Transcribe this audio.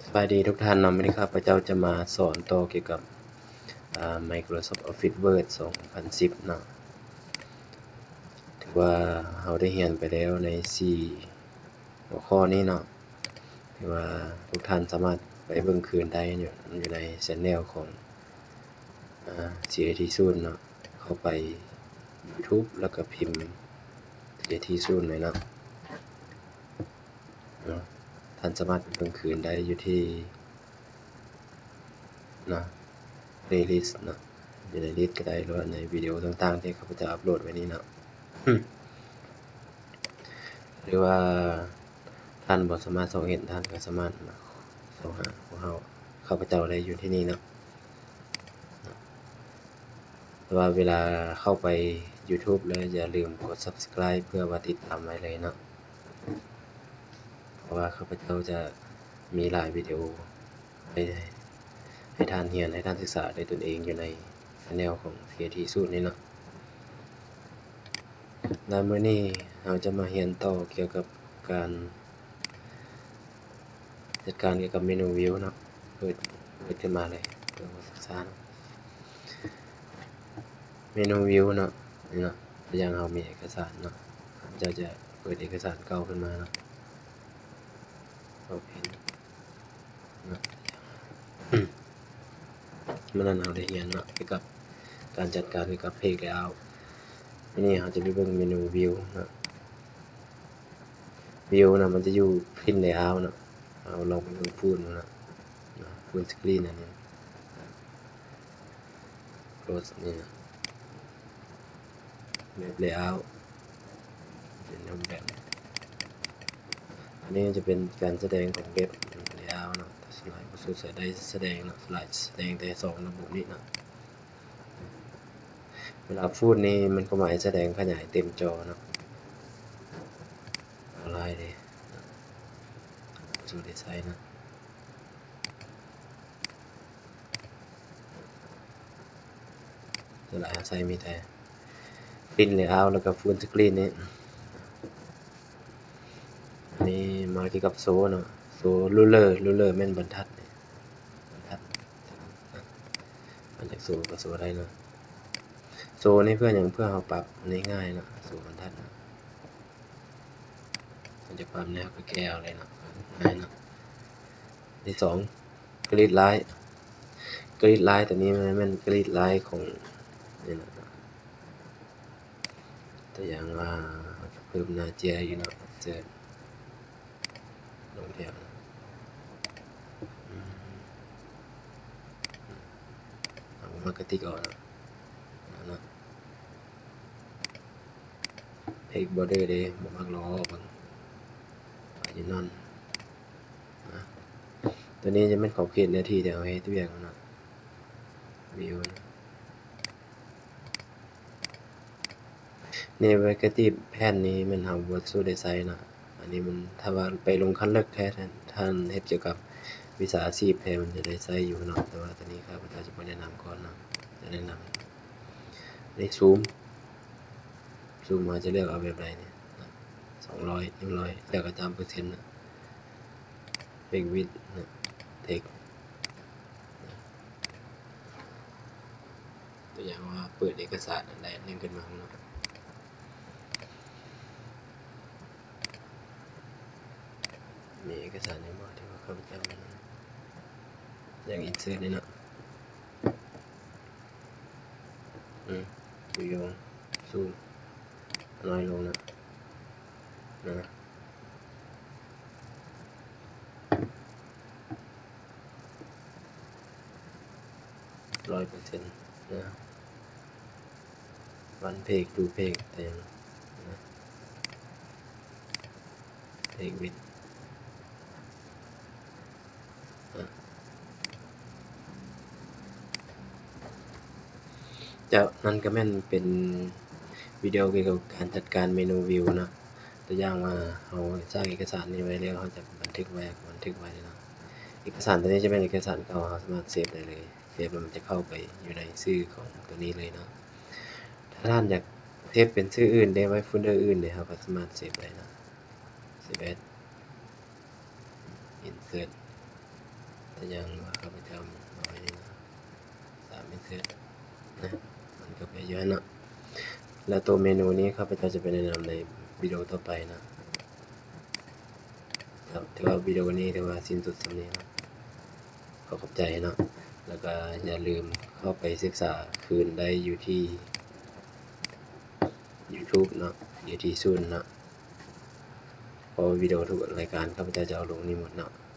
ສະບາຍດີທຸກທ່ານເນາະ, ມື້ນີ້ຂ້າພະເຈົ້າຈະມາສອນຕໍ່ກ່ຽວກັບ ອາ Microsoft Office Word ສອງພັນສິບເນາະ. ຖືວ່າເຮົາໄດ້ຮຽນໄປແລ້ວໃນສີ່ຫົວຂໍ້ນີ້ເນາະ, ຖືວ່າທຸກທ່ານສາມາດໄປເບິ່ງຄືນໄດ້ຢູ່ ຢູ່ໃນ channel ຂອງ ອາ CAT Zone ເນາະ. ເຂົ້າໄປ YouTube ແລ້ວກໍພິມ CAT Zone ເລີຍເນາະ. ເນາະ ທ່ານສາມາດໄປເບິ່ງຄືນໄດ້ຢູ່ທີ່ ເນາະ playlist ເນາະ, ຢູ່ໃນ list ກໍໄດ້ ຫຼືວ່າໃນວິດີໂອຕ່າງໆທີ່ຂ້າພະເຈົ້າອັບໂຫຼດໄວ້ນີ້ເນາະ. ຫຼືວ່າທ່ານບໍ່ສາມາດຊອກເຫັນ, ທ່ານກໍສາມາດມາຊອກຫາພວກເຮົາ ຂ້າພະເຈົ້າໄດ້ຢູ່ທີ່ນີ້ເນາະ. ແຕ່ວ່າເວລາເຂົ້າໄປ YouTube ແລ້ວ ຢ່າລືມກົດ Subscribe ເພື່ອວ່າຕິດຕາມໄວ້ເລີຍເນາະ, ເພາະວ່າຂ້າພະເຈົ້າຈະມີຫຼາຍວິດີໂອໃຫ້ ໃຫ້ທ່ານຮຽນ, ໃຫ້ທ່ານສຶກສາດ້ວຍຕົນເອງຢູ່ໃນ channel ຂອງ CAT Zone ນີ້ເນາະ. ແລະ ມື້ນີ້ເຮົາຈະມາຮຽນຕໍ່ກ່ຽວກັບການ ຈັດການກ່ຽວກັບເມນູ View ເນາະ. ເປີດ ເປີດຂຶ້ນມາເລີຍ ເພື່ອມາສຶກສາເນາະ. ເມນູ View ເນາະ ນີ້ເນາະ, ຕົວຢ່າງເຮົາມີເອກະສານເນາະ, ເຮົາຈະເປີດເອກະສານເກົ່າຂຶ້ນມາເນາະ, Open ເນາະ. ມື້ນັ້ນເຮົາໄດ້ຮຽນເນາະ ກ່ຽວກັບການຈັດການກ່ຽວກັບ Page Layout. ມື້ນີ້ເຮົາຈະໄປເບິ່ງເມນູ View ເນາະ. View ນະ ມັນຈະຢູ່ Print Layout ເນາະ. ເຮົາລອງໄປເບິ່ງ Full ເນາະ, Full Screen ອັນນີ້ Close ນີ້ນະ, Web Layout ເປັນຮູບແບບນີ້. ອັນນີ້ຈະເປັນການສະແດງຂອງ Web Layout ເນາະ, ສ່ວນຫຼາຍບໍ່ສຸດຈະໄດ້ສະແດງເນາະ, ສ່ວນຫຼາຍຈະສະແດງແຕ່ສອງລະບົບນີ້ເນາະ. ເວລາ Full ນີ້ມັນກໍໝາຍສະແດງຂະຫຍາຍເຕັມຈໍເນາະ, ຫຼາຍເດ້ ບໍ່ສຸດໄດ້ໃຊ້ເນາະ. ສ່ວນຫຼາຍເຮົາໃຊ້ມີແຕ່ Print Layout ແລ້ວກໍ Full Screen ນີ້. ອັນນີ້ມາກ່ຽວກັບ Show ເນາະ, Show Ruler, Ruler ແມ່ນບັນທັດນີ້, ບັນທັດ ມາຈາກ Show ກໍ Show ໄດ້ເນາະ. Show ນີ້ເພື່ອຫຍັງ? ເພື່ອເຮົາປັບໃຫ້ງ່າຍເນາະ, Show ບັນທັດເນາະ. ມັນຈະປາບແນວກໍແກ້ເອົາເລີຍເນາະ, ງ່າຍເນາະ. ທີສອງ Grid Line, Grid Line ຕົວນີ້ມັນແມ່ນ Grid Line ຂອງ ນີ້ນະ, ຕົວຢ່າງວ່າເຮົາຈະເພີ່ມໜ້າເຈ້ຍຢູ່ເນາະ, Insert ລົງແຖວ ອືມ ເຮົາບໍ່ມັກກະຕິກອອກເນາະ, ເນາະ. Page Border ເດ້ ບໍ່ມັກລອງອອກເບິ່ງ, ໄປຢູ່ນັ້ນນະ. ຕົວນີ້ຈະແມ່ນຂອບເຂດເນື້ອທີ່ທີ່ເຮົາເຮັດວຽກເນາະ, View ນະ. ນີ້ Negative Pad ນີ້ແມ່ນເຮົາບໍ່ສູ້ໄດ້ໃຊ້ເນາະ. ອັນນີ້ມັນ ຖ້າວ່າໄປລົງຂັ້ນເລິກແທ້ ທ່ານເຮັດກ່ຽວກັບວິຊາອາຊີບແທ້ ມັນຈະໄດ້ໃຊ້ຢູ່ເນາະ, ແຕ່ວ່າຕອນນີ້ຂ້າພະເຈົ້າຈະບໍ່ແນະນຳກ່ອນເນາະ, ຈະແນະນຳ ນີ້ Zoom, Zoom ເຮົາຈະເລືອກເອົາແບບໃດນີ້ ສອງຮ້ອຍ ໜຶ່ງຮ້ອຍ ເລືອກເອົາຕາມເປີເຊັນເນາະ. Page Width ເນາະ, Text ຕົວຢ່າງວ່າເປີດເອກະສານອັນໃດອັນໜຶ່ງຂຶ້ນມາເນາະ. ມີເອກະສານຫຍັງບໍ່ທີ່ວ່າຂ້າພະເຈົ້າຢາກ insert ນີ້ເນາະ. ອືມ ຢູ່ຢູ່ Zoom ນ້ອຍລົງເນາະ, ນະ. ຮ້ອຍເປີເຊັນນະ, One Page, Two Page ແຕ່ນະ, Page Width ນະ. ເຈົ້າ, ນັ້ນກໍແມ່ນເປັນວິດີໂອກ່ຽວກັບການຈັດການເມນູ View ເນາະ. ຕົວຢ່າງວ່າເຮົາສ້າງເອກະສານນີ້ໄວ້ແລ້ວ ເຮົາຈະບັນທຶກໄວ້ ບັນທຶກໄວ້ເນາະ. ເອກະສານຕົວນີ້ຈະແມ່ນເອກະສານເກົ່າ, ເຮົາສາມາດເຊບໄດ້ເລີຍ, ເຊບແລ້ວມັນຈະເຂົ້າໄປຢູ່ໃນຊື່ຂອງຕົວນີ້ເລີຍເນາະ. ຖ້າທ່ານຢາກເຊບເປັນຊື່ອື່ນເດ້, ໄວ້ໂຟນເດີອື່ນເດ້, ເຮົາກໍສາມາດເຊບໄດ້ເນາະ. Save as, Insert, ຫຍັງວ່າຂ້າພະເຈົ້າເອົາໄວ້ນີ້ນະ ສາມເອັກເຊັດນະ ມັນກໍໄປຢູ່ຫັ້ນເນາະ. ແລະໂຕເມນູນີ້ຂ້າພະເຈົ້າຈະໄປແນະນຳໃນວິດີໂອຕໍ່ໄປເນາະ. ຖືວ່າວິດີໂອນີ້ຖືວ່າສິ້ນສຸດສ່ຳນີ້ເນາະ. ຂໍຂອບໃຈເນາະ ແລ້ວກໍຢ່າລືມເຂົ້າໄປສຶກສາຄືນໄດ້ຢູ່ທີ່ຢູທູບເນາະ ຢູ່ທີ່ສູນເນາະ ເພາະວ່າວິດີໂອທຸກລາຍການຂ້າພະເຈົ້າຈະເອົາລົງນີ້ໝົດເນາະ.